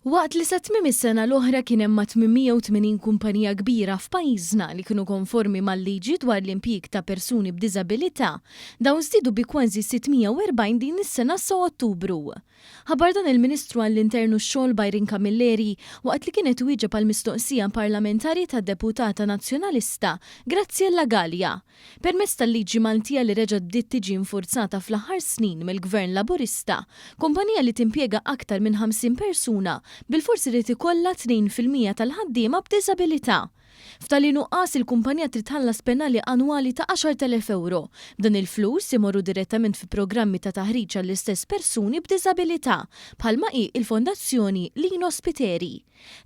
Waqt li sa tmiem is-sena l-oħra kien hemm mat-880 kumpanija kbira f'pajjiżna li kienu konformi mal-liġi dwar l-impjieg ta' persuni b'diżabilità, dawn żdiedu bi kważi 640 din is-sena sa Ottubru. Ħabbar dan il-Ministru għall-Intern u x-Xogħol Byron Camilleri waqt li kien qed iwieġeb għal mistoqsija parlamentari tad-Deputata Nazzjonalista Graziella Galea. Permezz tal-liġi Maltija li reġgħet bdiet tiġi infurzata fl-aħħar snin mill-Gvern Laburista, kumpanija li timpjega aktar minn 50 persuna bilfors irid ikollha 2% tal-ħaddiema b'diżabilità. F'tali nuqqas il-kumpanija trid tħallas penali annwali ta' 10,000 ewro. B'dan il-flus imorru direttament fi programmi ta' taħriġ għall-istess persuni b'diżabilità, bħalma hi l-Fondazzjoni Lino Spiteri.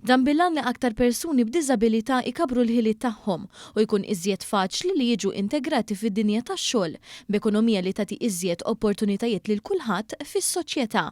Dan bil-għan li aktar persuni b'diżabilità jkabbru l-ħiliet tagħhom u jkun iżjed faċli li jiġu integrati fid-dinja tax-xogħol b'ekonomija li tagħti iżjed opportunitajiet lil kulħadd fis-soċjetà.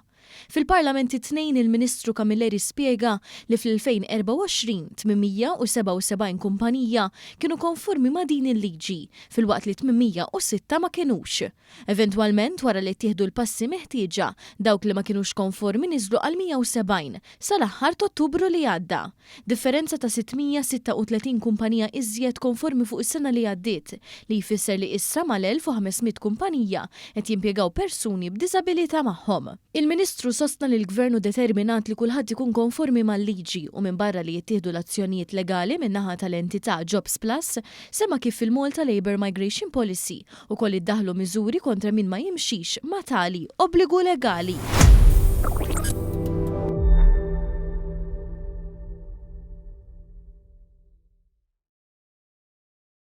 Fil-Parlament it-Tnejn il-Ministru Camilleri spjega li fl-2024, 877 kumpanija kienu konformi ma' din il-liġi, filwaqt li 806 ma kinux. Eventwalment, wara li ttieħdu l-passi meħtieġa, dawk li ma kinux konformi niżlu għal 170 sal-aħħar t'Ottubru li għadda. Differenza ta' 636 kumpanija iżjed konformi fuq is-sena li għaddiet, li jfisser li issa mal-1,500 kumpanija qed jimpjegaw persuni b'diżabilità magħhom. Il-Ministru sostna li l-Gvern hu determinat li kulħadd ikun konformi mal-liġi u minbarra li jittieħdu l-azzjonijiet legali min-naħa tal-entità Jobsplus, semma kif fil-Malta Labour Migration Policy Ukoll iddaħħlu miżuri kontra min ma jimxix ma' tali obbligu legali.